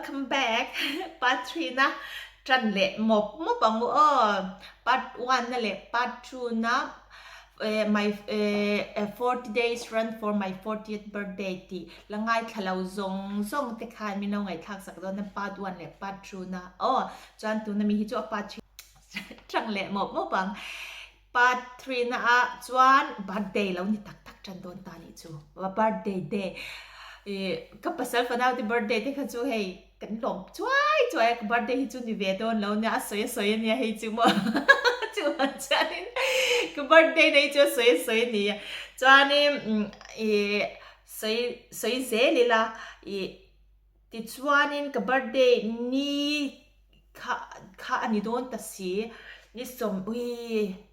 Welcome back Part 3 na tran leh mawp mawp ang u aw. Part 1 na leh part 2 na eh, my eh, 40 days run for my 40th birthday tih la ngaithla lo zawng zawng te khan min lo ngaihthlak sak dawn a part 1 leh part 2 na aw. Chuan tuna mi hi chu a part 3 tran leh mawp mawp ang. Part 3 na ah chuan birthday lo ni tak tak tan dawn ta nih chu. Birthday day. Ka pasal fanau te birthday te kha chu hei kan lawm chuai chuai a, ka birthday hi chu ni ve dawn lo nia, a sawi a sawi ania hei chu maw. Chuan chuanin ka birthday na hi chu a sawi a sawi ania. Chuanin ih sawi sawi zel ila ih Tichuanin ka birthday ni kha kha a ni dawn ta si, ni sawm ui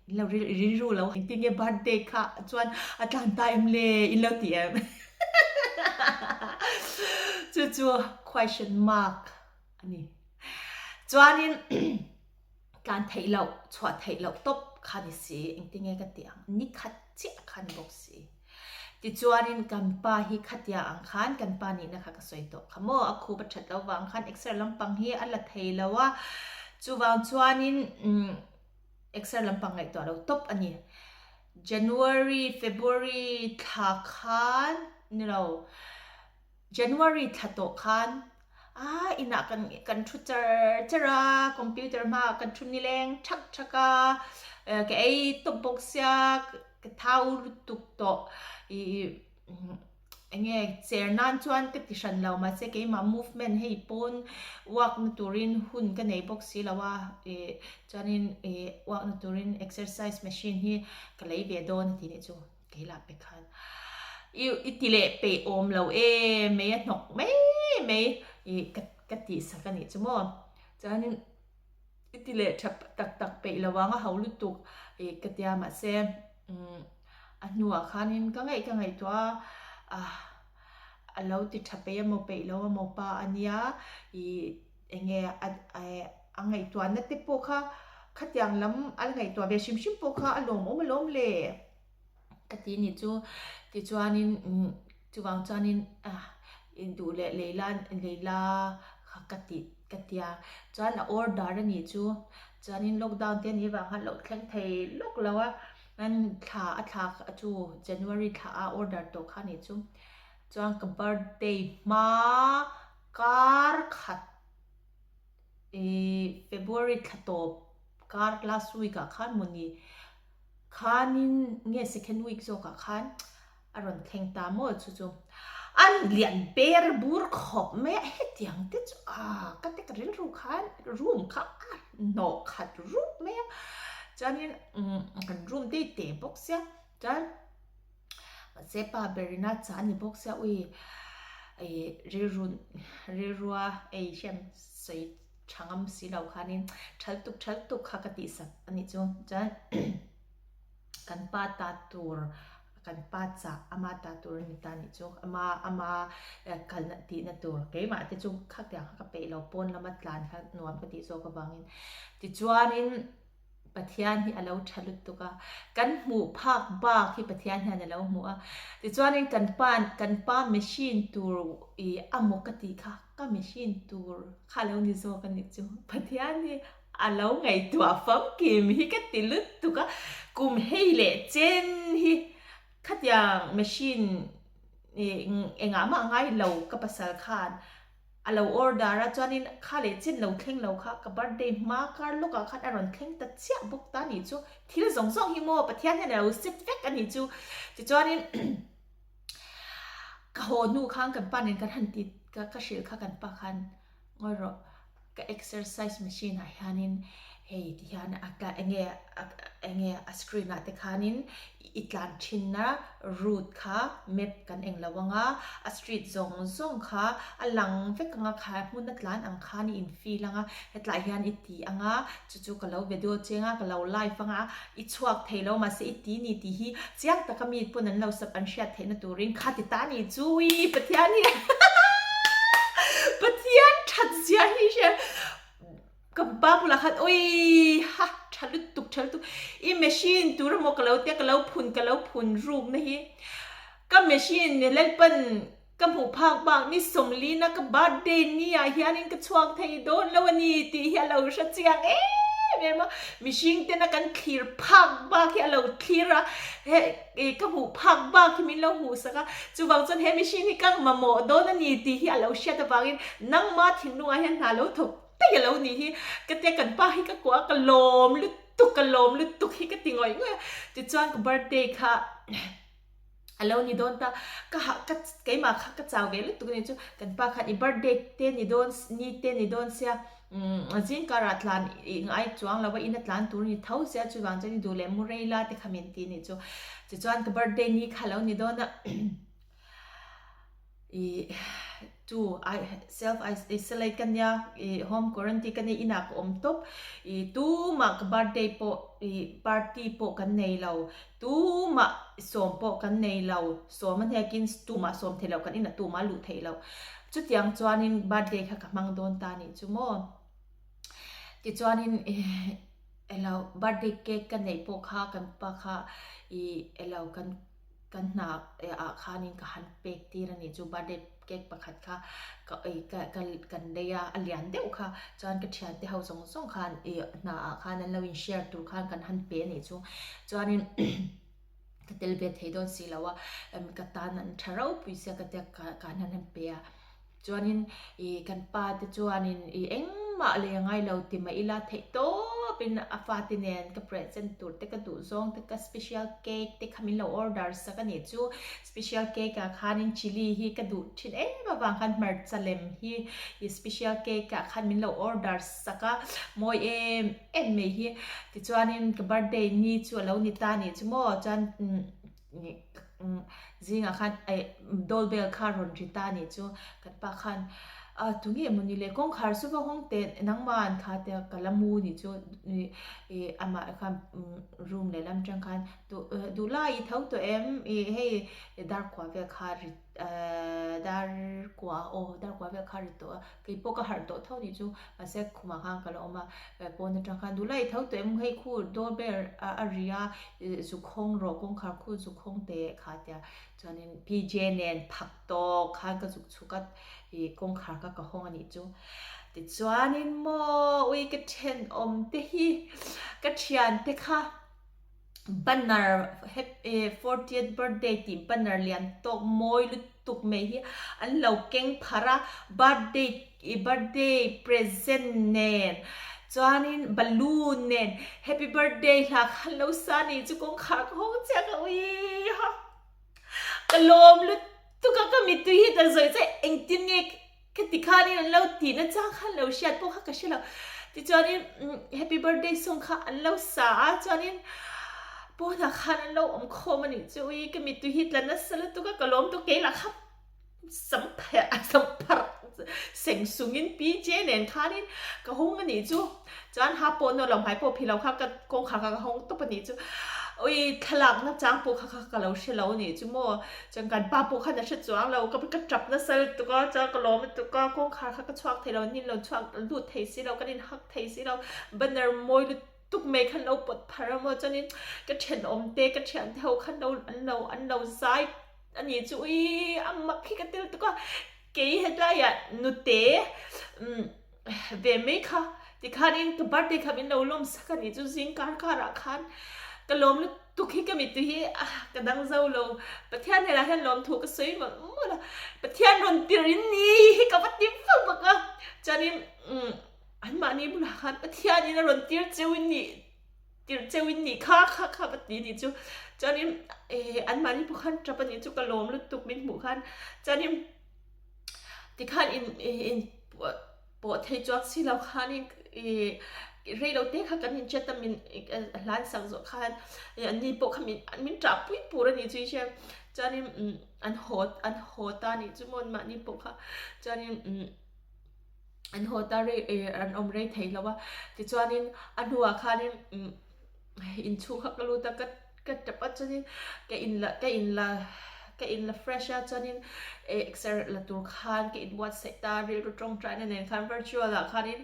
in lo ril rilru lo engtin nge birthday kha chuan a tlan ta em le in lo ti em chu chu question mark a ni. Chuanin tlan theih loh chhuah theih loh tawp kha ni si engtin nge ka tih ang ni khat chiah kha ni bawk si. Tichuanin kan pa hi khatia ang khan kan pa nihna kha ka sawi tawh kha maw, a khup a that loh vang khan exer lampang hi a la thei lo a, chuvang chuanin exer lampang ngaihtuah lo tawp a ni. January, February thla khan ni lo. January thla tawh khan ah inah kan kan thu char char a, computer hmaah kan thu nileng thak thak a, ka ei tawp bawk sia ka thau lutuk tawh ih eng nge cher nan chuan ka ti hran lo mahse keimah movement hei pawn walk na turin hun ka nei bawk si lo a ih chuanin ih walk na turin exercise machine hi ka lei ve dawn a ti nih chu. Kei lah pe khan i i ti leh peih awm lo e mei a hnawk mai mai i ka ka tih sak a nih chu maw chuanin i ti leh tha tak tak peih lo ang a ho lutuk i ka tia mahse umm a hnuah khanin ka ngaih ka ngaihtuah a ah a lo ti tha peih emaw peih lo emaw pa a nia i eng nge a a ngaihtuahna te pawh kha khatiang lam a ngaihtuah ve hrim hrim pawh kha a lawmawm alawm le. Ka ti ni chu tichuanin chuvang chuanin ah duh leh Leila Leila kha ka ti ka tia chuan a order a nih chu chuanin lockdown te a nih avang khan a lo thleng thei lawk lo a chuan thla a thla chu January thla a order tawh kha a nih chu chuan ka birthday hma kar khat ih February thla tawp kar last week ah khan mawni. Khanin nge second week zawkah khan a rawn thleng ta maw chu chu an lian ber bur khawp mai a hetiang te chu a ka te ka rilru khan room kha a hnawh khat rup mai a chuanin kan room te te bawk sia chuan mahse pa berina chah a ni bawk sia ui ih rilru rilrua ei hian sawi tha ngam si lo khanin thal tuk thal tuk kha ka tih sak a nih chu chuan kan pa ta tur kan pa chah ama ta tur a ni ta nih chu ama ama kalna tihna tur keimah te chu khatiang kha ka peih lo pawn lama tlan kha nuam ka tih zawk avangin tichuanin Pathian hi a lo tha lutuk a kan hmuh phak bak hi Pathian hian a lo hmu a tichuanin kan pa kan pa machine tur ih a maw ka tih kha Ka machine tur kha lo ni zawk a nih chu. Pathian hi a lo ngaihtuah famkim hi ka ti lutuk a, kum hei leh chen hi khatiang machine engah mah ngai lo ka pasal khan a lo order a chuanin kha leh chen lo thleng lo kha ka birthday hma kar lawkah khan a rawn thleng ta chiah bawk ta nih chu. Thil zawng zawng hi maw Pathian hian a lo set vek a nih chu. Tichuanin. Ka haw hnu khan kan pa nen kan han ti ka ka hrilh kha kan pa khan ngawi rawh ka exercise machine ah hianin hei ti hian a tla enge enge a screen ah te khanin i tlan thinna route kha map kan eng lo anga a street zawng zawng kha a lang vek anga kha hmun a tlan ang khan i in feel anga hetlai hian i ti anga chu chu ka lo video cheng a ka lo live anga I chhuak thei lo mahse i ti ni tih hi chiang taka mi pawn an lo sap an hriat theihna turin kha ti ta ni chu ui Pathian hi Pathian that zia hi hria ka pa bulah khan ui ha tha lutuk tha lutuk i machine tur emaw ka lo tia ka lo phun ka lo phun ruk na hi ka machine lalpan. Ka hmuh phak bak ni sawmlina ka birthday ni ah hianin ka chhuak thei dawn lo a ni tih hi a lo hre chiang em em a, mihring tena kan thlir phak bak hi a lo thlir a, he ka hmuh phak bak hi min lo hmuh sak a, chuvang chuan he mihring hi ka mamawh dawn a ni tih hi a lo hriat avangin nangma thinlungah hian hna lo thawk daih a lo nih hi, ka tia kan pa hi ka kuah a ka lawm lutuk ka lawm lutuk hi ka ti ngawih ngawih a, tichuan ka birthday kha. A lo ni dawn ta, ka hah ka keimah kha ka chau ve lutuk a ni chu, kan pa khan i birthday te ni dawn ni te ni dawn sia umm zing karah tlan i ngai chuang lo a ina tlan tur ni tho sia chuvang chuan i duh leh mu rei la te kha min ti a ni chu, tichuan ka birthday ni kha lo ni dawn a. I chu I self isolate ka nia i home quarantine ka nia inah ka awm tawp i tumah ka birthday pawh i party pawh kan nei lo tumah sawm pawh kan nei lo sawm a hnekin tumah sawm theih loh kan inah tumah luh theih loh chutiang chuanin birthday kha ka hmang dawn ta nih chu maw tichuanin elo birthday cake ka neih pawh kha kan pa kha i elo kan. Ka hna ah khanin ka han pek tir a nih chu birthday cake pakhat kha ka ei ka ka kan lei a a lian deuh kha chuan ka thiante ho zawng zawng khan ih hna ah khan an lo in share tur khan kan han pe a nih chu chuanin ka tel ve thei dawn si lo a ka tan an tha ropui sia ka tia ka ka han han pe a. Chuanin ih kan pa te chuanin ih engmah lei a ngai lo ti mah ila theih tawpin a fate nen ka present tur te ka duh zawng te ka special cake te kha min lo order sak a nih chu. Special cake ah khanin chilli hi ka duh thin em avang khan hmarcha lem hi ih special cake ah khan min lo order sak a mawi em em mai hi. Tichuanin ka birthday ni chu a lo ni ta a nih chu maw chuan Zingah khan eh doorbell kha rawn ri ta nih chu kan pa khan ah tunge mawni le kawngkhar chu va hawng teh nangman kha tia ka la mu nih chu ih amah khan room leh lam atang khan duh duh lai i tho tawh em ih hei dar kua vel kha ri eh dar kua aw dar kua vel kha ri tawh a. Kei pawh ka harh tawh tho nih chu mahse khumah khan ka la awm a, pawn atang khan duhlai tho tawh em hei khu door bell a ri a zuk hawng rawh kawngkhar khu zuk hawng teh kha tia chuanin PJ nen phak tawk khan ka zuk chhuk a ih kawngkhar kha ka hawng a nih chu tichuanin maw ui ka thenawm te hi ka thiante kha. Banner fortieth birthday tih banner lian tawk mawi lutuk mai hi an lo keng phar a birthday birthday present nen chuanin balloon nen happy birthday hla kha an lo sa a nih chu kawngkhar ka hawng chiah ka ui ha ka lawm lutuk a ka mittui hi ka zawih chiah engtin nge Ka ti khanin an lo tih na chang khan lo hriat pawh kha ka hre lo. Tichuanin happy birthday song kha an lo sa a, chuanin pawnah khan an lo awm khawm a nih chu. Ui ka mittui hi tla nasa lutuk a, ka lawm tawh kei lah kha sam pherh sam pharh seng sungin PJ nen khanin ka hawng a nih chu. Chuan ha pawh nawlh lo hmai pawh phih lo kha ka kawngkhar kha ka hawng tawp a nih chu. Ui thlalak na chang pawh kha kha ka lo hre lo a nih chu maw. Chuan kan pa pawh khan a hre chuang lo, ka ka tap nasa lutuk a, chuan ka lawm lutuk a, kawngkhar kha ka chhuak thei lo, nin lo chhuak lut thei si lo, kan inhak thei si lo, banner mawi lutuk mai khan lo pawt phar a maw, chuanin ka thenawm te, ka thiante ho khan lo an lo an lo zai a nih chu, ui a mak hi ka ti lutuk a, kei hetlaiah nute umm ve mai kha tikhanin ka birthday kha min lo lawm sak a nih chu zing kar karah khan ka lawm lutuk hi ka mittui hi ka dang zo lo Pathian hnenah hian lawmthu ka sawi mawlh mawlh a Pathian rawn tir in ni hi ka va ti vak vak a chuanin umm anmahni bulah khan Pathianin a rawn tir cheu in nih tir cheu in nih kha kha kha va ti nih chu chuanin eh anmahni pawh khan tap a nih chu ka lawm lutuk min hmuh khan chuanin Tikhan in in pawh thei chuak si lo khanin ih rei lo te kha kan in chat a min hlan sak zawh khan an ni pawh kha min min ṭah pui pur a nih chu i hria chuanin umm an haw an haw ta nih chu maw mahni pawh kha chuanin umm an haw ta rei an awm rei thei lo a tichuanin a hnuah khanin umm. Inchhung kha ka lut a ka ka tap a chuanin ka in la ka in la ka in la fresh a chuanin eh exer la tur khan ka in buatsaih ta rilru tawngtaina nen khan virtual ah khanin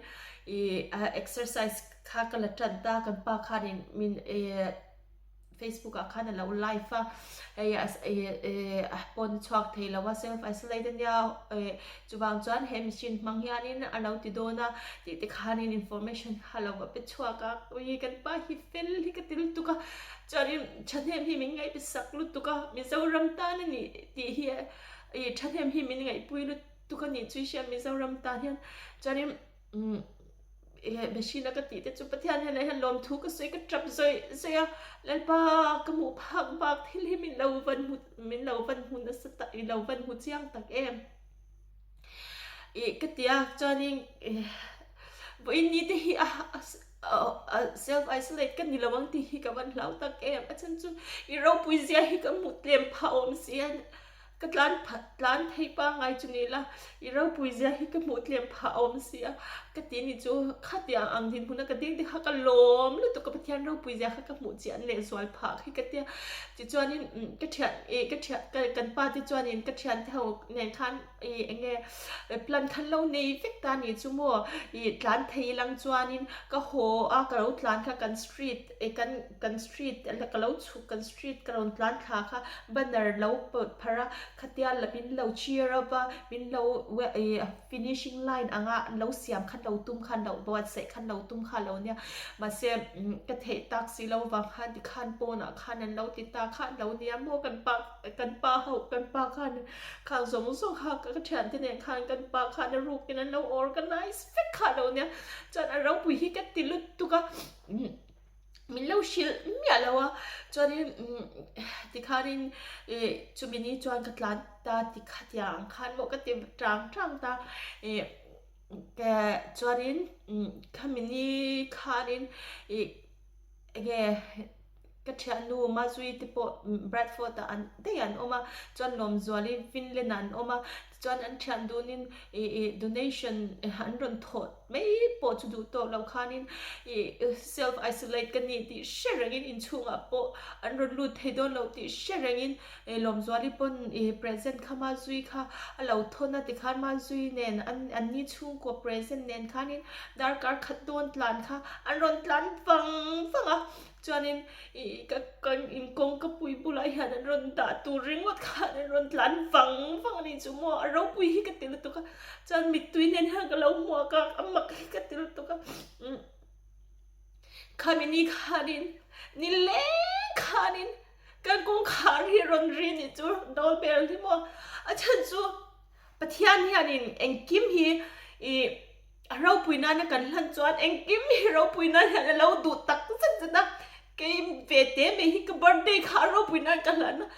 ih exercise kha ka la tan ta kan pa khanin min eh. Facebook ah khan a lo live a, hei a pawn a chhuak thei lo a, self isolate a nia chuvang chuan he machine hmang hianin a lo ti dawn a tih te khanin information kha a lo va pe chhuak a, ui kan pa hi fel hi ka ti lutuk a, chuanin thahnem hi min ngaih sak lutuk a, Mizoram tan a nih tih hi ih thahnem hi min ngaihpui lutuk a nih chu i hria Mizoram tan hian chuanin umm. Ih machine a ka tih te chu Pathian hian hian lawmthu ka sawi ka tap zawih zawih a, Lalpa ka hmuh phak bak thil hi min lo van hmu min lo van hmu nasa tak i lo van hmu chiang tak em ih ka ti a chuanin ih vawiin ni te hi a a self isolate ka ni lo ang tih hi ka van hlau tak em a chhan chu i ropui zia hi ka hmuh tlem phah awm si a. Ka tlan tlan thei pangngai chu ni la, i ropui zia hi ka hmuh tlem phah awm si a, ka ti ni chu khatiang ang dinhmun a ka ding te kha ka lawm lutuk ka Pathian ropui zia kha ka hmuh chian leh zual phah khi ka tia. Tichuanin ka thian ih ka thian ka kan pa te chuanin ka thian te ho nen khan ih eng nge plan khan lo nei vek ta ni chu maw ih tlan thei lang chuanin ka haw a ka lo tlan kha kan street ih kan kan street ka lo chhuk kan street ka rawn tlan thla kha banner lo pawt pharh a khatia la min lo cheer up a min lo ih finishing line anga an lo siam khan lo tum khan lo buatsaih khan lo tum kha lo nia mahse ka theih tak si lo vang khan tikhan pawnah khan an lo ti ta kha an lo nia maw kan pa kan pa ho kan pa khan khang zawng zawng kha ka thiante nen khan kan pa khan a rukin an lo organize vek kha lo nia chuan a ropui hi ka ti lutuk a. Min lo hrilh miah lo a, chuanin tikhanin ih chumi ni chuan ka tlan ta ti khatiang ang khan maw ka ti tang tang ta ih chuanin khami ni khanin ih enge ka thiannu Mazui te pawh Bradford ah an daih an awm a, chuan Lawmzuali Finland ah an awm a, tichuan an thian dunin ih ih donation an rawn thawh. Mai pawh chu duh tawk lo khanin ih self isolate ka ni tih hre rengin inchhungah pawh an rawn lut thei dawn lo tih hre rengin ih Lawmzuali pawn ih present kha Mazui kha a lo thawn a tikhan Mazui nen an an ni chhungkaw present nen khanin darkar khat dawn tlan kha an rawn tlan vang vang a. Chuanin ih ka kan in kawngka pui bulah hian an rawn dah tur ringawt khan an rawn tlan vang vang a nih chu maw a ropui hi ka ti lutuk a chuan mittui nen hian ka lo hmuak a a mak hi ka ti lutuk a umm khami ni khanin ni leng khanin kan kawngkhar hi rawn ri nih chu doorbell hi maw a chhan chu Pathian hianin engkim hi ih A ropui nana kan hlan chuan engkim hi ropui nan hian a lo duh tak zet zet a, kei ve te mai hi ka birthday kha a ropui nan ka hlan a,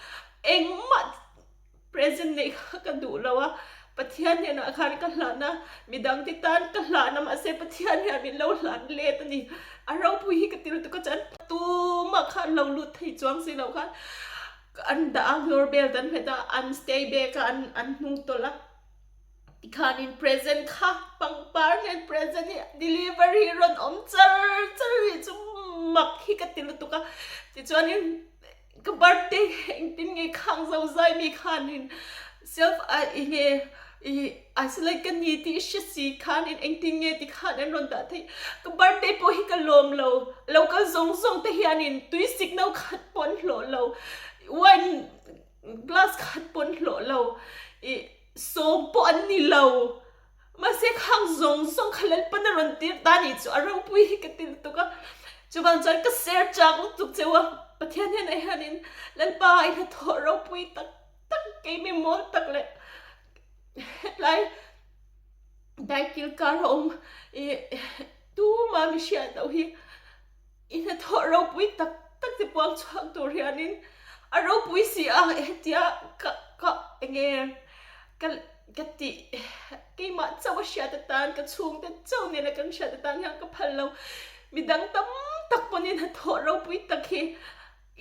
engmah present neih kha ka duh lo a, Pathian hnenah khan ka hlan a, midang te tan ka hlan a mahse Pathian hian min lo hlan let a ni, a ropui hi ka ti lutuk a chuan tumah khan lo lut thei chuang si lo khan an dah a doorbell an hmet a, an stay back a, an hnung tawlh a. Tikhanin present kha pangpar nen present hi delivery rawn awm char char hi chu mak hi ka ti lutuk a tichuanin ka birthday engtin nge khang zo zai mi khanin self a enge ih isolate ka ni tih hre si khanin engtin nge tikhan an rawn dah theih ka birthday pawh hi ka lawm lo lo kal zawng zawng te hianin tui sik no khat pawh an hlawh lo wine glass khat pawh an hlawh lo ih. Sawm pawh an ni lo. Mahse khang zawng zawng kha Lalpan a rawn tir ta nih chu a ropui hi ka ti lutuk a. Chuvang chuan ka ser chak lutuk cheu a, Pathian hnenah hianin Lalpa i hnathawh ropui tak tak keimi mawl tak leh hetlai daikil kar a awm i tuma mi hriat loh hi I hnathawh ropui tak tak te puang chhuak tur hianin a ropui si a, hetia ka ka enge ka ka tih keimah chauh a hriat atan ka chhungte chauh nena kan hriat atan hian ka phal lo. Midang tam tak pawhin hnathawh ropui tak hi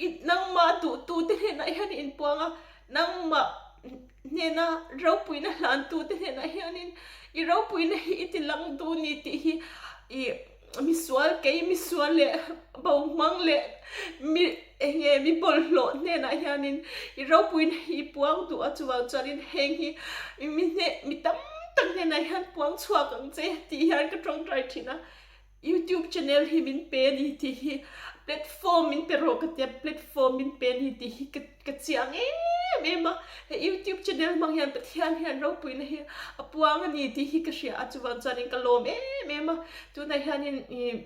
i nangmah duhtute hnenah hian i inpuang a, nangmah hnena ropuina hlantute hnenah hianin i ropuina hi i ti lang duh ni tih hi i Misual kei misual leh bo hmang leh mi enge mi bawlhhlawh hnenah hianin i ropuina hi i puang duh a chuvang chuanin heng hi mi hne mi tam tak hnenah hian puang chhuak ang che tih hian ka tawngtai thin a. YouTube channel hi min pe a ni tih hi platform min pe rawh ka tia platform min pe a ni tih hi ka ka chiang em em a, he YouTube channel hmang hian Pathian hian ropuina hi a puang a ni tih hi ka hria a, chuvang chuanin ka lawm em em a, tunah hianin ih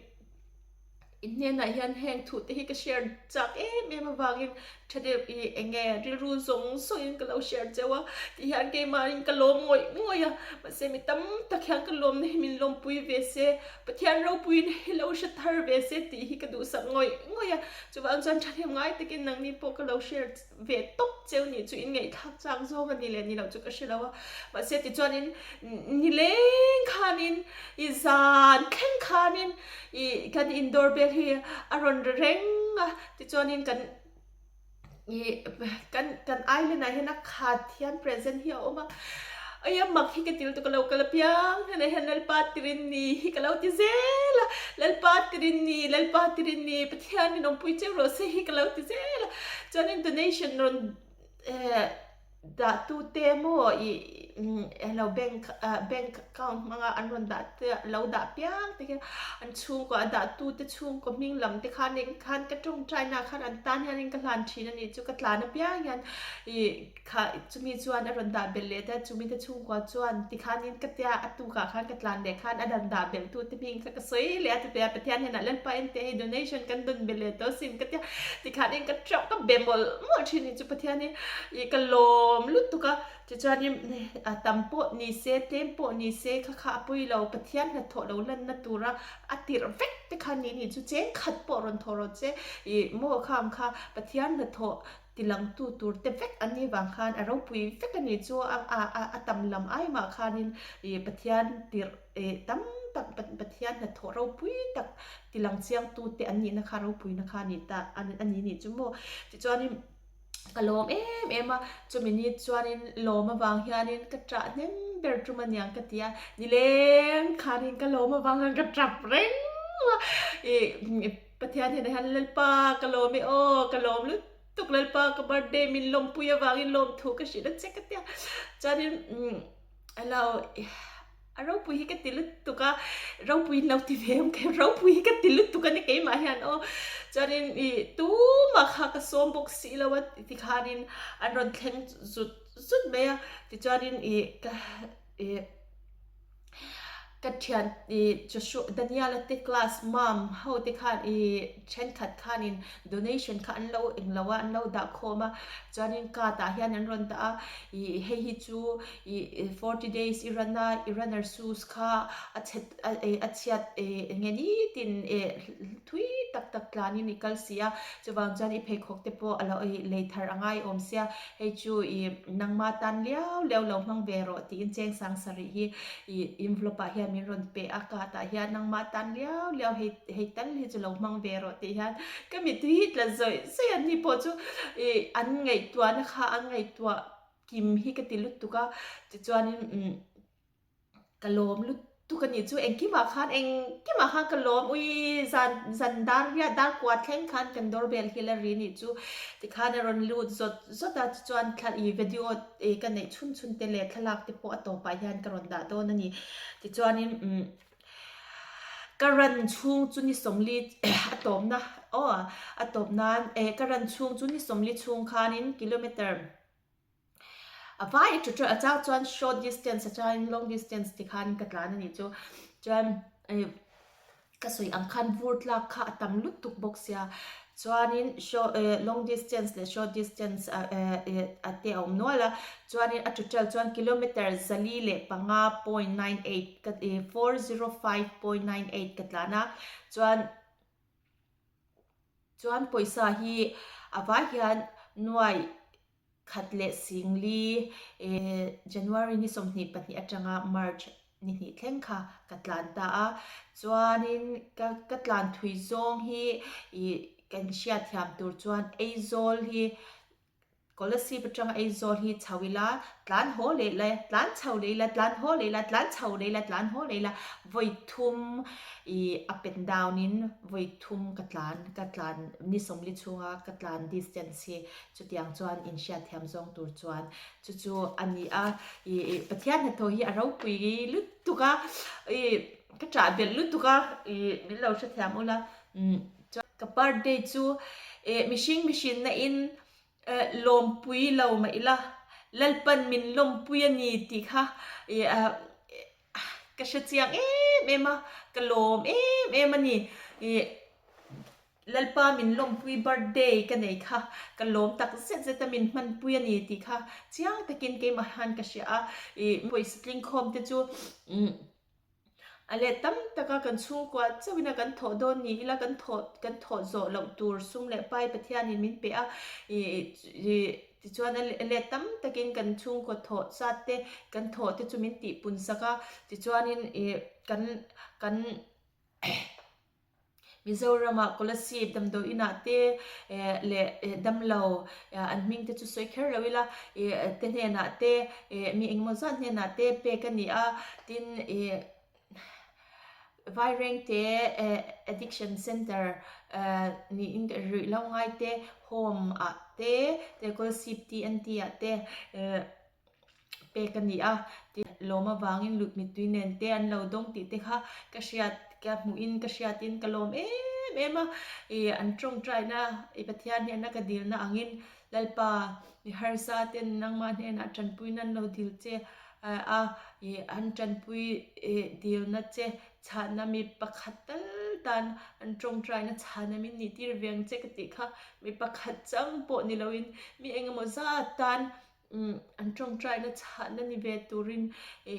in hnenah hian heng thu te hi ka share chak em em avangin tha deuh ih eng nge rilru zawng zawngin ka lo share cheu a tih hian keimahin ka lawm ngawih ngawih a, mahse mi tam tak hian ka lawmna hi min lawmpui ve se, Pathian ropuina hi lo hre thar ve se tih hi ka duhsak ngawih ngawih a, chuvang chuan thahnem ngai takin nangni pawh ka lo share ve tawp cheu nih chu in ngaihthlak chak zawng a ni leh ni loh chu ka hre lo a, mahse tichuanin nileng khanin i zan thleng khanin i kan in doorbell hi a rawn ri reng a, tichuanin kan i kan kan island ah hian a khat hian present hi a awm a, aia mak hi ka til tuk a lo kal apiang hnenah hian Lalpa tirin ni hi ka lo ti zel a, Lalpa tirin ni Lalpa tirin ni Pathian in awmpui cheu rawh se hi ka lo ti zel a, chuanin donation rawn eh Dah tute maw i lo bank bank account hmanga an rawn dah te lo dah piang te hian an chhungkaw a dah tute chhungkaw hming lam te khan eng khan ka tawngtai na khan an tan hian ka hlan thin a nih chu ka tlan apiang hian i kha chumi chuan a rawn dah belh leh ta chumi te chhungkua chuan tikhanin ka tia a tukah khan ka tlan leh khan a rawn dah belh tute hming kha ka sawi leh a ti Pathian hnenah Lalpa en teh hei donation kan dawn belh leh tawh sin ka tia tikhanin ka teuh ka be mawlh mawlh thin a nih chu Pathian hi. Ih ka lawm lutuk a, tichuanin a tam pawh ni se, tlem pawh ni se kha kha a pawi lo, Pathian hnathawh lo lanna tura a tirh vek te kha ni nih chu cheng khat pawh rawn thawh rawh che, ih maw khang kha Pathian hnathawh tilangtu tur te vek an nih vang khan a ropui vek a nih chu a a a tam lam ai mah khanin ih Pathian tirh ih tam tak Pathian hnathawh ropui tak tilang chiangtu te an nihna kha ropuina kha a ni ta a ni nih chu maw, tichuanin. Ka lawm em em a, chumi ni chuanin lawm avang hianin ka ṭah hnem ber tum a niang ka ti a, nileng khanin ka lawm avang khan ka ṭap reng a, ih Pathian hnenah hian Lalpa ka lawm e aw, ka lawm lutuk Lalpa ka birthday min lawmpui avangin lawmthu ka hrilh a che ka ti a, chuanin hello. A ropui hi ka ti lutuk a, ropui in lo ti ve awm kher, ropui hi ka ti lutuk a ni keimah hian aw. Chuanin ih tumah kha ka sawm bawk si lo a tikhanin an rawn thleng zut zut mai a, tichuanin ih ka ih ka thian ih Joshua Daniel-a te class mom ho te khan ih thenkhat khanin donation kha an lo englo a an lo dah khawm a, chuanin card ah hian an rawn dah a ih hei hi chu Ih 40 days i run a, i runner shoes kha a chhet a chhiat eng nge nitin eh thui tak tak tlanin i kal si a, chuvang chuan i pheikhawk te pawh a lo lei thar a ngai awm sia, hei chu ih nangma tan liau liau lo hmang ve rawh tiin cheng sang sarih hi ih envelope ah hian min rawn pe a, card ah hian nangma tan liau liau hei hei tal hi chu lo hmang ve rawh tih hian ka mittui hi tla zawih zawih a, ni pawh chu ih an ngaihtuahna kha an ngaihtuah Kim hi ka ti lutuk a, tichuanin umm ka lawm lutuk a nih chu engkimah khan engkimah khan ka lawm ui zan zan dar riat dar kua thleng khan kan doorbell hi la ri nih chu tikhan a rawn lut zawt zawt a tichuan thla ih video ih ka neih chhun chhun te leh thlalak te pawh a tawpah hian ka rawn dah dawn a ni tichuanin umm Ka ran chhung chu ni sawmli a tawpna aw a tawp nan eh ka ran chhung chu ni sawmli chhung khanin kilometer a vai a ṭhu a chang chuan short distance a changin long distance ti khan ka tlan a nih chu chuan eh ka sawi ang khan vur tlak kha a tam lutuk bawk sia chuanin short eh long distance leh short distance ah eh eh a te a awm nual a chuanin a total chuan kilometer 405 point 98 ka eh 405.98 ka tlan a chuan Chuan pawisa hi a vai hian nuai khat leh singli eh January ni 22 atanga March ni hnih thleng kha ka tlan ta a. Chuanin ka ka tlan thui zawng hi ih kan hriatthiam tur chuan Aizawl hi Kolasib atanga Aizawl hi chho ila, tlan haw leh la, tlan chho leh ila, tlan haw leh ila, tlan chho leh ila, tlan haw leh ila, vawi thum ih up and down in vawi thum ka tlan, ka tlan ni sawmli chhunga ka tlan distance hi chutiang chuan inhriatthiam zawng tur chuan chu chu a ni a, ih Pathian hnathawh hi a ropui lutuk a, ih. ka ṭah belh lutuk a, ih min lo hrethiam ula umm chuan ka birthday chu ih mihring mihrinna in lawmpui lo mah ila Lalpan min lawmpui a ni tih kha ih ka hre chiang em em a, ka lawm em em a ni ih. Lalpa min lawmpui birthday ka nei kha ka lawm tak zet zet a min hmanpui a ni tih kha chiang takin keimah hian ka hria a, ih pawisa tlingkhawm te chu umm a let tam taka kan chhungkua chauhin a kan thawh dawn ni ila kan thawh kan thawh zawh loh tur sum leh pai Pathianin min pe a ih ih tichuan a let tam takin kan chhungkaw thawh zat te kan thawh te chu min tihpun sak a tichuanin ih kan kan. Mizorama Kolasib damdawi inah te leh damlo an hming te chu sawi kher lo ila te hnenah te mi engemaw zat hnenah te pek a ni a, tin ih Vairengte Addiction Centre niin ruihhlo ngai te Home ah te Kolasib TNT ah te. pek a ni a, tin lawm avangin lut mittui nen te an lo dawng tih te kha ka hriat ka hmuhin ka hriatin ka lawm em em a, ih an tawngtaina i Pathian hnena ka dilna angin Lalpa mi harsa ten nangmah hnenah tanpuina an lo dil che a, ih an tanpui ih dilna che chhahna mi pakhat tal tan an tawngtaina chhahna min nih tir ve ang che ka tih kha mi pakhat chang pawh ni loin mi engemaw zat tan An tawngtaina chhahna ni ve turin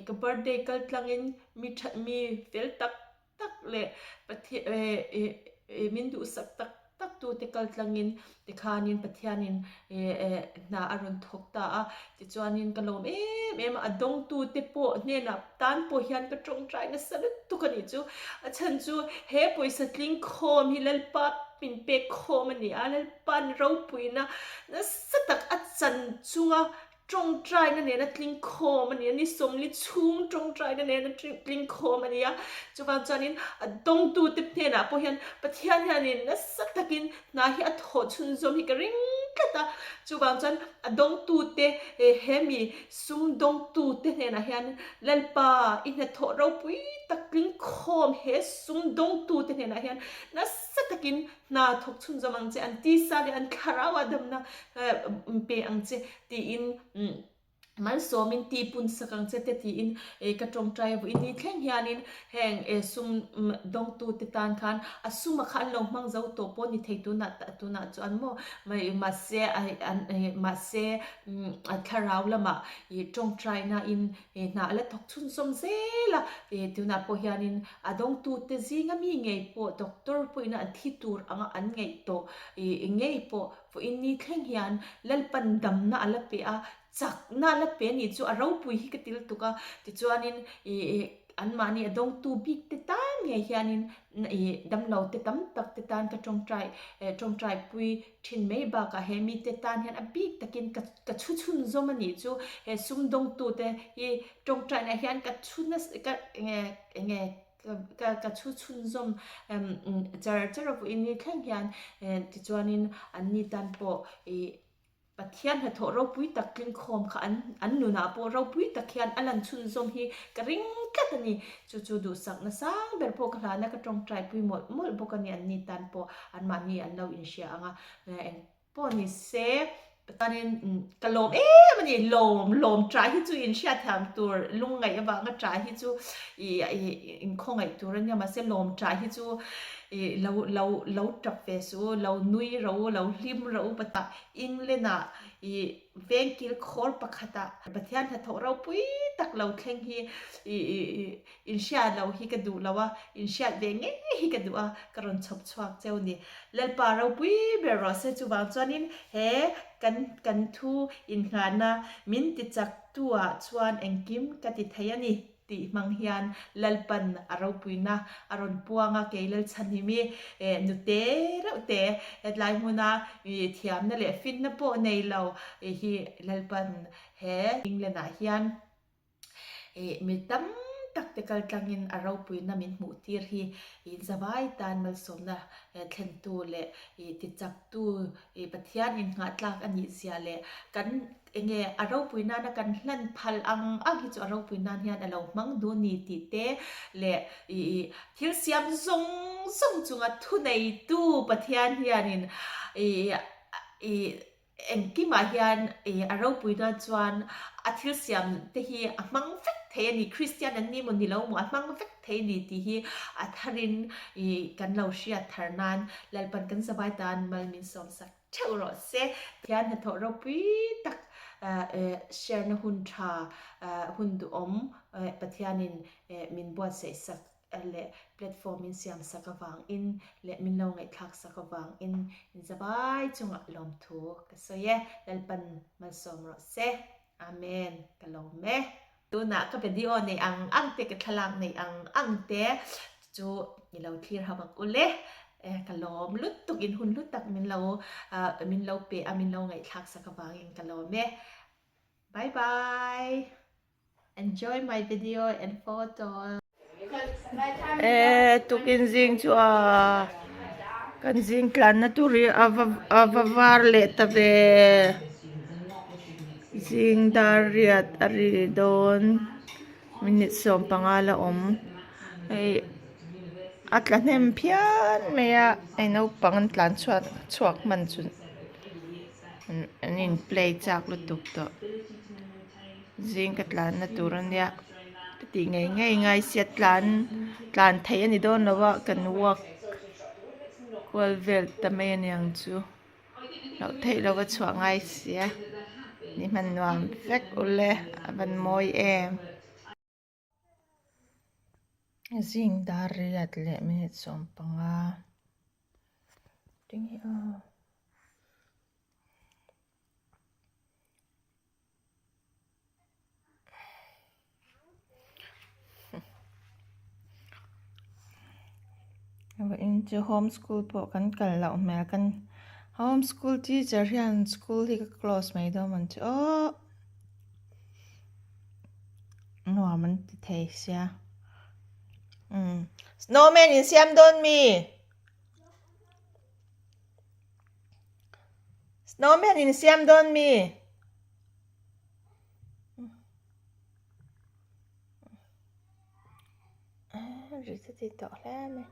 ka birthday kal tlangin mi that mi fel tak tak leh Pathian min duhsak tak tak tute kal tlangin tikhanin Pathianin hna a rawn thawk ta a. Tichuanin ka lawm em em a, a dawngtute pawh hnenah tan pawh hian ka tawngtai nasa lutuk a nih chu. A chhan chu he pawisa tling khawm hi Lalpa min pek khawm a ni a, Lalpa'n ropuina nasa tak a chan chunga tawngtaina nena tling khawm a ni a, ni sawmli chhung tawngtaina nena tling khawm a ni a. Chuvang chuanin a dawngtute hnenah pawh hian Pathian hianin nasa takin hna hi a thawh chhunzawm hi ka ring tlat a. Chuvang chuan a dawngtute he mi sum dawngtute hnenah hian Lalpa i hnathawh ropui tak tling khawm he sum dawngtute hnenah hian nasa takin Hna thawk chhunzawm ang che, an tisa leh an thlarau ah damna pe ang che tiin malsawmin tipun sak ang che te tiin ka tawngtai a vawiin ni thleng hianin heng sum dawngtu te tan khan a suma kha an lo hmang zo tawh pawh ni thei tunah tunah chuan maw mahse mahse thlarau lamah tawngtaina in hna a la thawk chhunzawm zel a tunah pawh hianin A dawngtute zinga mi ngei pawh doctor pawhin an thi tur anga an ngaih tawh ngei pawh vawiin ni thleng hian Lalpan damna a la pe a, chakna a la pe a nih chu a ropui hi ka ti lutuk a. Tichuanin ih anmahni a dawngtu bik te tan ngei hianin ih damlo te tam tak te tan ka tawngtai tawngtai pui thin mai bakah he mite tan hian a bik takin ka ka chhu chhunzawm a nih chu he sumdawngtute hi tawngtaina hian ka chhu nasa ka enge enge ka ka chhu chhunzawm char char a vawiin ni thleng hian tichuanin anni tan pawh ih Pathian hnathawh ropui tak tlingkhawm kha an an nunah pawh ropui tak hian a lan chhunzawm hi ka ring tlat a ni. Chu chu duhsakna sang ber pawh ka hlana ka tawngtai pui mawlh mawlh bawk a ni anni tan pawh anmahni an lo inhria ang a eng pawh ni se chuanin ka lawm em a ni lawm lawm ṭah hi chu inhriatthiam tur lungngaih avanga ṭah hi chu ih ih inkhawngaih tur a nia mahse lawm ṭah hi chu ih lo lo lo ṭap ve suh u lo nui ro u lo hlim ro u patah England ah ih veng kil khawr pakhat ah Pathian hnathawh ropui tak lo thleng hi ih ih ih inhriat loh hi ka duh lo a, inhriat ve ngei hi ka duh a, ka rawn chhawp chhuak cheu ni. Lalpa ropui ber rawh se chuvang chuanin he kan kan thu inngahna min tichak tu ah chuan engkim ka ti thei a ni tih hmang hian Lalpan a ropuina a rawn puang a, kei Lalchhanhimi nute reuh te hetlai hmuna thiamna leh finna pawh nei lo hi Lalpan he England ah hian mi tam tak. te kaltlangin a ropuina min hmuh tir hi i zavai tan malsawmna thlentu leh i tichaktu i Pathian innghahtlak a nih zia leh kan enge a ropui nana kan hlan phal ang ang hi chu a ropui nan hian a lo hmang duh ni tih te leh i thil siam zawng zawng chunga thuneitu Pathian hianin i i Engkimah hian a ropuina chuan a thil siam te hi a hmang vek thei a ni, Kristian an ni maw ni lo maw a hmang vek thei a ni tih hi a tharin kan lo hriat thar nan Lalpan kan zavai tan mal min sawmsak theuh rawh se. Pathian hnathawh ropui tak share na hun tha hun duhawm Pathianin min buatsaih sak leh platform in siam sak avangin leh min lo ngaihthlak sak avangin inzavai chungah lawmthu ka sawi e. Lalpan malsawm rawh se. Amen. Ka lawm e. Tunah ka video nei ang ang te, ka thlalak nei ang ang te chu i lo thlir ho ang ule. Ka lawm lutuk in hun hlu tak min lo min lo pe a, min lo ngaihthlak sak avangin ka lawm e. Bye bye. Enjoy my video and photo. E tukin zing chu a kan zing tlanna tur hi a va a va var leh ta ve zing dar riat a ri dawn minute 15 la awm hei a tla hnem phian mai a hei naupang an tlan chhuat chhuak hman chu an in play chak lutuk tawh. Zing ka tlanna tur a nia ka tih ngei ngei ngai sia tlan tlan theih a ni dawn lo a kan walk kual vel ta mai a niang chu loh theih loh a chhuah ngai sia ni hman nuam vek ule a van mawi em. Zing dar riat leh minute 15 tinge aw. Vawiin chu home school pawh kan kal loh hmel kan home school teacher hian school hi ka close mai dawn ang chu aww nuam an ti thei sia umm snowman in siam dawn mi. Snowman in siam dawn mi? Ri chu ti tawh hle mai.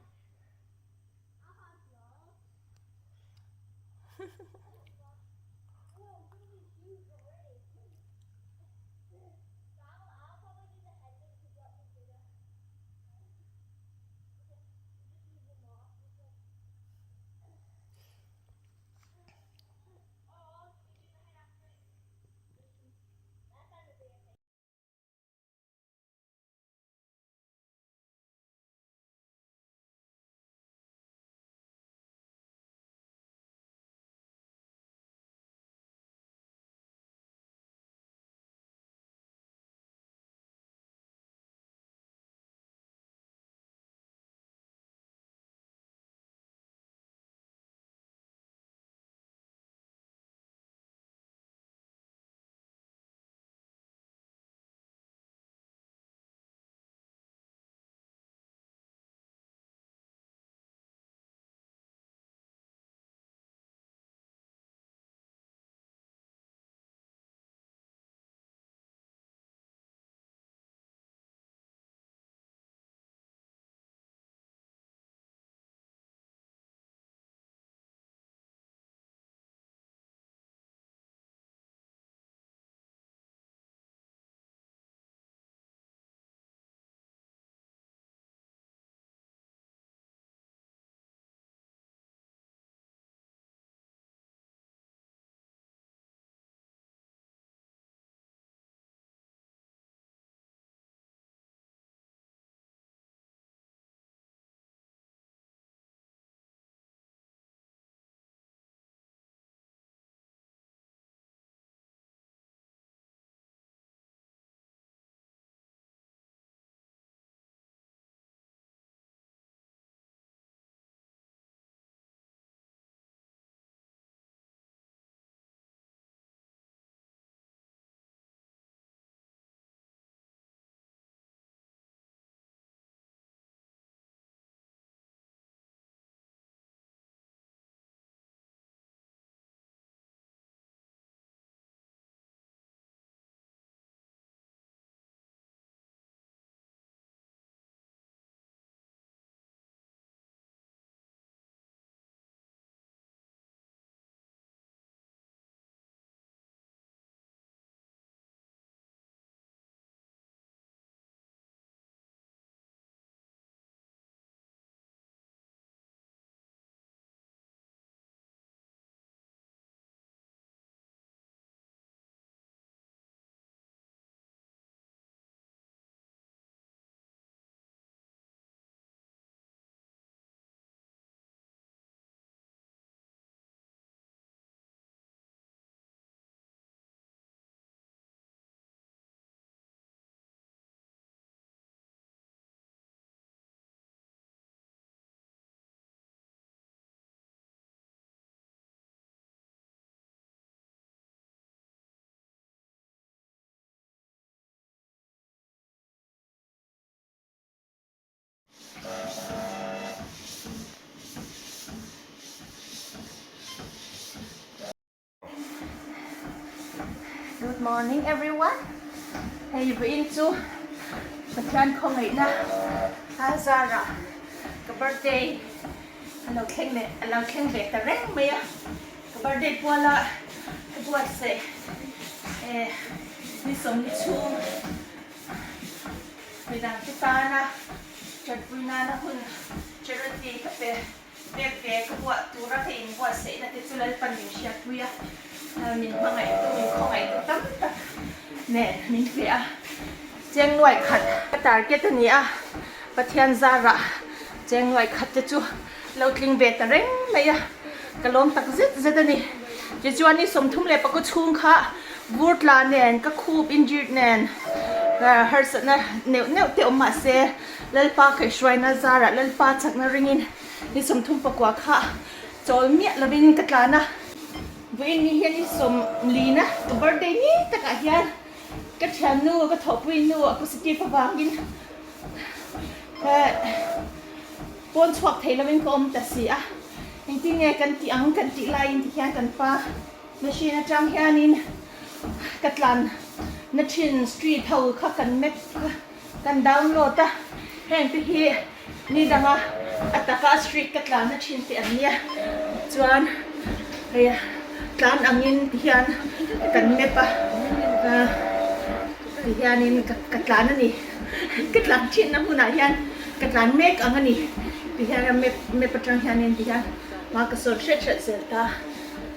Good morning everyone. Hei vawiin chu Pathian khawngaihna a zarah ka birthday a lo thleng leh a lo thleng ve ta reng mai a. Ka birthday puala ka buatsaih eh ni sawmli chhung midang te tana tanpui nana hun charity ka pe pek ve ka buah tura ka inbuatsaihna te chu Lalpan min hriatpui a, min hmangaihtu min khawngaihtu tam tak nen min pe a, cheng nuai khat ka target a ni a, Pathian zarah cheng nuai khat te chu lo tling ve ta reng mai a, ka lawm tak zet zet a ni. Tichuan ni 34 chhung kha vur tla nen ka khup injured nen harsatna neuh neuh te awm mahse Lalpa kaihhruaina zarah Lalpa chakna ringin ni 39 kha chawl miah lovin ka tlan a. Vawiin ni hian ni 40 na ka birthday ni takah hian ka thiannu ka thawhpui nu a positive avangin Pawn chhuak thei lovin ka awm ta si a, engtin nge kan tih ang kan tih laiin ti hian kan pa machine atang hianin ka tlan na thin street ho kha kan map kha kan download a, heng te hi ni danga a taka street ka tlan na thin te an nia chuan hei tlan angin ti hian kan map a. Ti hianin ka tlan a ni. Ka tlan thinna hmunah hian ka tlan mek ang a ni. Ti hian a map map atang hianin ti hian hma ka sawn hret hret zel ta.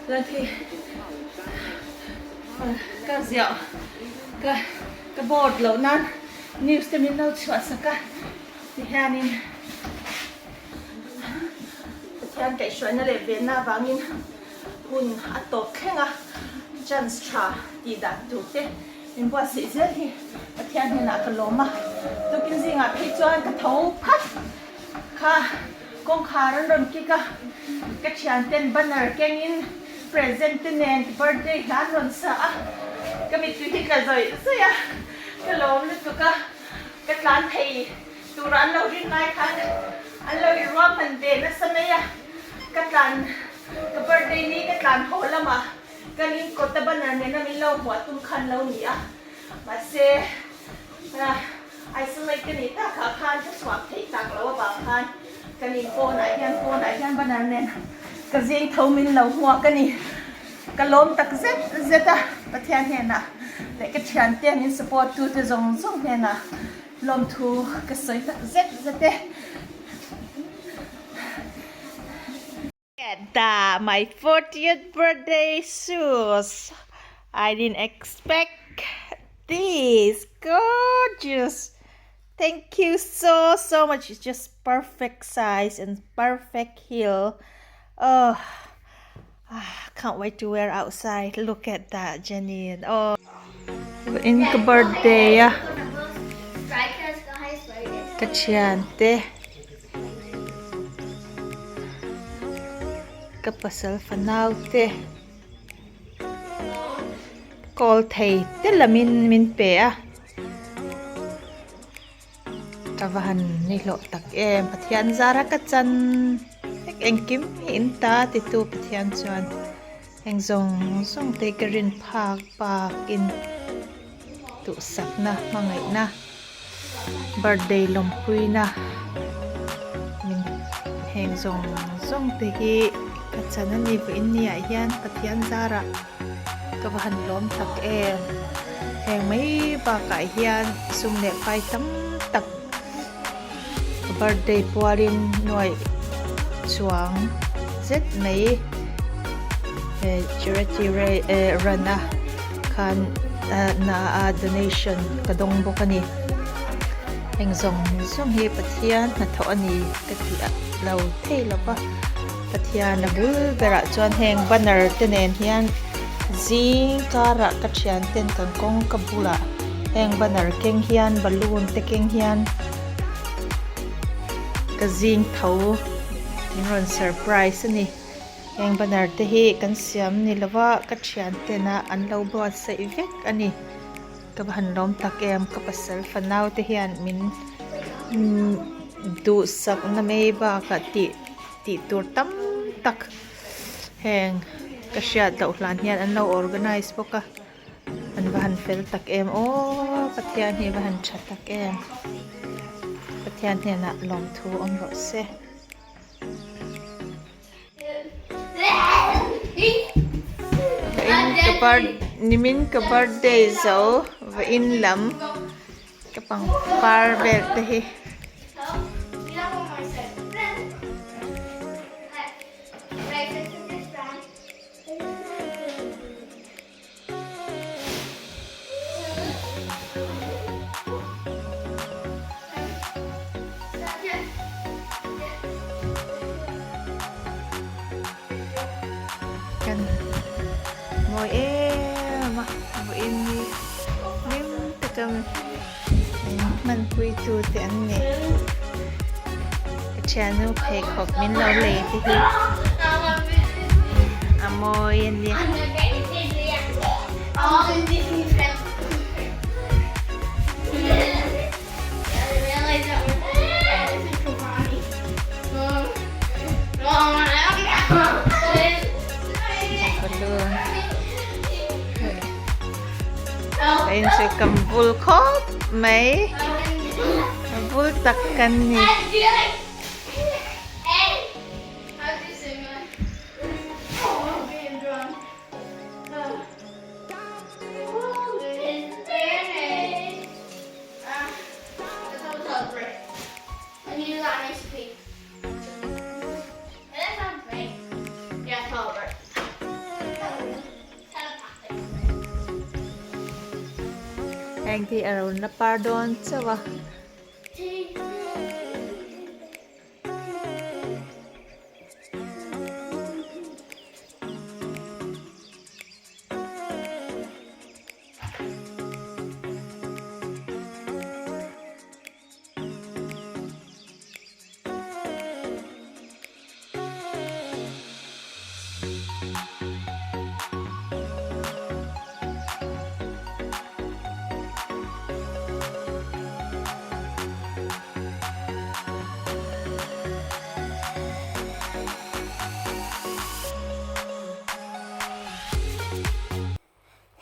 Chuan khi ka ziah ka ka board loh nan news te min lo chhuah sak a. Ti hianin Pathian kaihhruaina leh venna avangin hun a tawp thleng a, chance tha tih dan tur te min buatsaih zel hi Pathian hnenah ka lawm a. Tukin zingah phei chuan ka tho phat kha kawngkhar an rawn kik a, ka thianten banner kengin present te nen birthday hla an rawn sa a, ka mittui hi tla zawih zawih a, ka lawm lutuk a, ka tlan thei tura an lo rin lai khan an lo inruahman ve nasa mai a, ka tlan ka birthday ni ka tlan haw lamah Kan in kawta banner nena min lo hmuah tum khan lo ni a, mahse isolate ka nih takah khan ka chhuak theih tak lo avang khan kan in pawnah hian pawnah hian banner nen ka zing tho min lo hmuak a ni. Ka lawm tak zet zet a, Pathian hnenah leh ka thiante min support tute zawng zawng hnenah lawmthu ka sawi tak zet zet e. At that, my 40th birthday shoes. I didn't expect this. Gorgeous. Thank you so, so much. It's just perfect size and perfect heel. Oh, ah, can't wait to wear outside. Look at that, Janine. Oh. In ka birthday a. Ka thiante. Ka pasal fanau te kawl thei te lamin min pe a ka va han ni hlawh tak em Pathian zara ka chan vek engkim hi in ta titu Pathian chuan heng zawng zawng te ka rin phak bakin. Duhsakna hmangaihna birthday lawmpuina min heng zawng zawng te hi ka chan a ni vawiin ni ah hian Pathian zarah ka va han lawm tak em heng mai bakah hian sum leh pai tam tak ka birthday pualin nuaih chuang zet mai charity run a khan na a donation ka dawng bawk a ni heng zawng zawng hi Pathian hnathawh a ni ka tih lo thei lo va Pathian a bul berah chuan heng banner te nen hian zing karah ka thian ten kan kawngka bulah heng banner keng hian balloon te keng hian ka zing tho min rawn surprise a ni heng banner te hi kan siam ni lova ka thian tena an lo buatsaih vek a ni ka va han lawm tak em ka pasal fanau te hian min. Duhsakna mai bakah tih tih tur tam tak heng ka hriat loh hlan hian an lo organize bawk a an va han fel tak em aw Pathian hi a va han tha tak em Pathian hnenah lawmthu awm rawh se. Nimin ka birthday zo vawiin lam ka pangpar vel te hi. Kan mawi em a vawiin hi hlim taka min hmanpui tu te an ni ka thiannu pheikhawk min lo lei te hi a mawi a nia. Inchei kam bul khawp mai a bul tak kan ni. Heng hi a rawn la par dawn chauh a.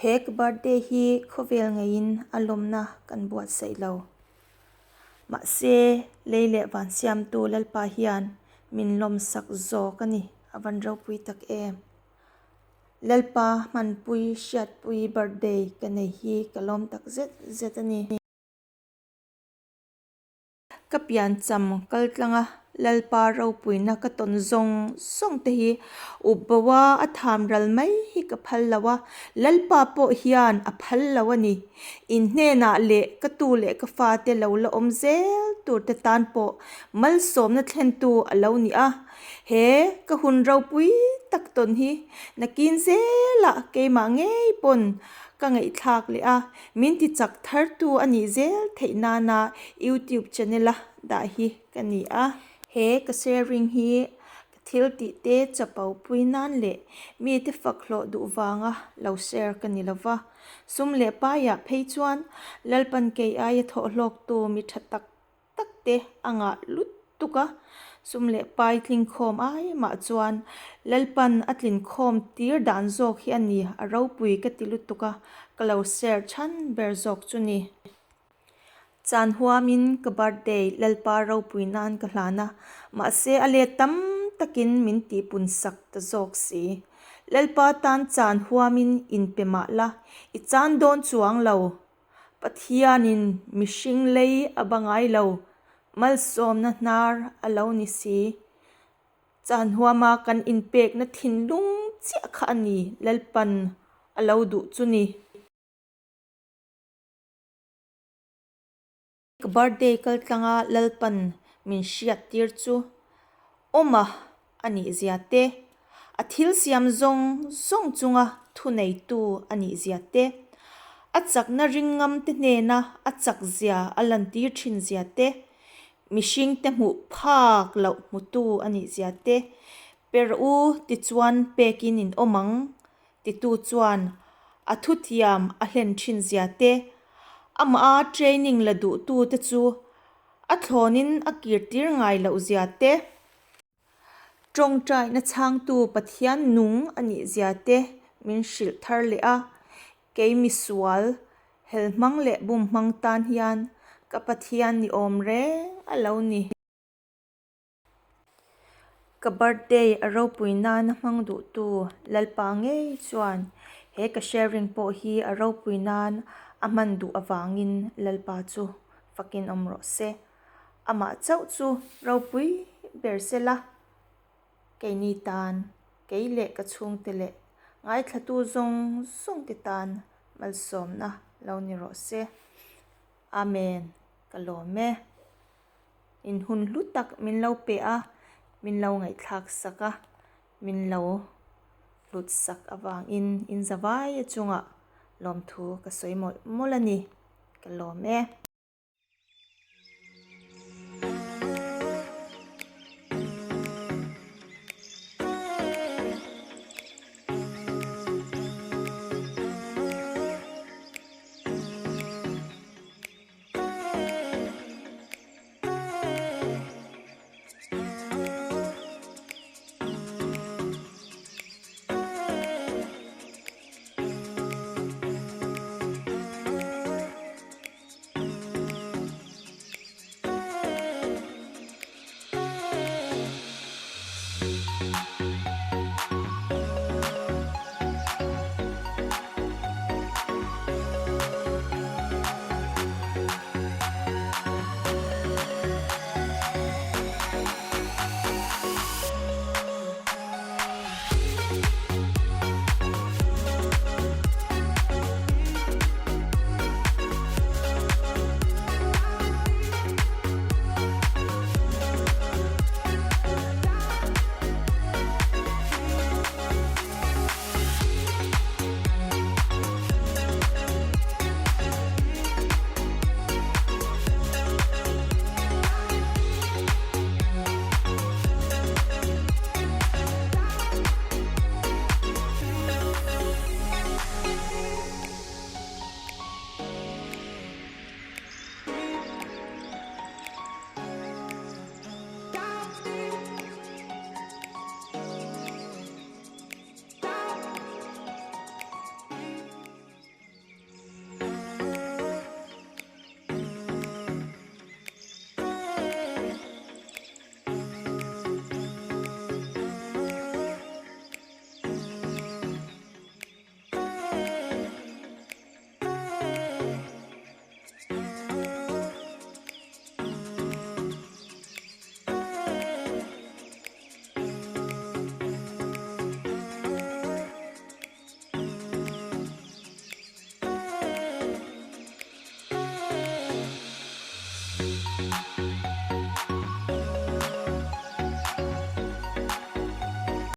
He ka birthday hi khawvel ngeiin a lawmna kan buatsaih lo. Mahse, lei leh van siamtu Lalpa hian min lawmsak zawk a ni, a van ropui tak em. Lalpa hmanpui hriatpui birthday ka nei hi ka lawm tak zet zet a ni. Ka piancham kal tlanga Lalpa ropuina ka tawn zawng zawng te hi up bo a, a tham ral mai hi ka phal lo a, Lalpa pawh hian a phal lo a ni. In hnenah leh ka tu leh ka fate lo la awm zel tur te tan pawh malsawmna thlentu a lo ni a, he ka hun ropui tak tawn hi nakin zelah keimah ngei pawn ka ngaihthlak leh a, Min ti chak thartu a nih zel theih nana YouTube channel a dah hi ka ni a. He ka sharing hi ka thil tih te chapo pui nan leh mite fak hlawh duh vanga lo share ka ni lova. Sum leh paiah phei chuan Lalpan kei aia thawh hlawktu mi tha tak tak te a ngah lutuk a, sum leh pai tlingkhawm ai mah chuan Lalpan a tlinkhawm tir dan zawk hi a ni, a ropui ka ti lutuk a, ka lo share chhan ber zawk chu ni. Chan huamin ka birthday Lalpa ropui nan ka hlan a, mahse a let tam takin min tihpun sak ta zawk si. Lalpa tan chan huamin inpe mah la, i chan dawn chuang lo. Pathianin mihring lei a ba ngai lo, malsawmna hnar a lo ni si. Chanhuama kan inpekna thinlung chiah kha a ni, Lalpan a lo duh chu ni. Ka birthday kaltlanga Lalpan min hriat tir chu awma a nih zia te, a thil siam zawng zawng chunga thuneitu a nih zia te, a chakna ringngam te hnena a chak zia a lantir thin zia te, mihring te hmuh phak loh hmutu a nih zia te, per u tichuan pekin in awm ang titu chuan a thutiam a hlen thin zia te, amah a training la duhtu te chu. A thlawnin a kirtir ngai loh zia te, tawngtaina chhangtu Pathian nung a nih zia te min hrilh thar leh a. Kei misual, helhmang leh bumhmang tan hian ka Pathian ni awm reng a lo ni. Ka birthday a ropui nana hmang duhtu Lalpa ngei chuan he ka sharing pawh hi a ropui nan a hman duh avangin Lalpa chu fakin awm rawh se. Amah chauh chu ropui ber sela, keini tan, kei leh ka chhungte leh ngaithlatu zawng zawngte tan malsawmna lo ni rawh se. Amen. Ka lawm e. In hun hlu tak min lo pe a, min lo ngaihthlak sak a, min lo hlut sak avangin in zavai a chungah lawmthu ka sawi mawlh mawlh a ni, ka lawm e.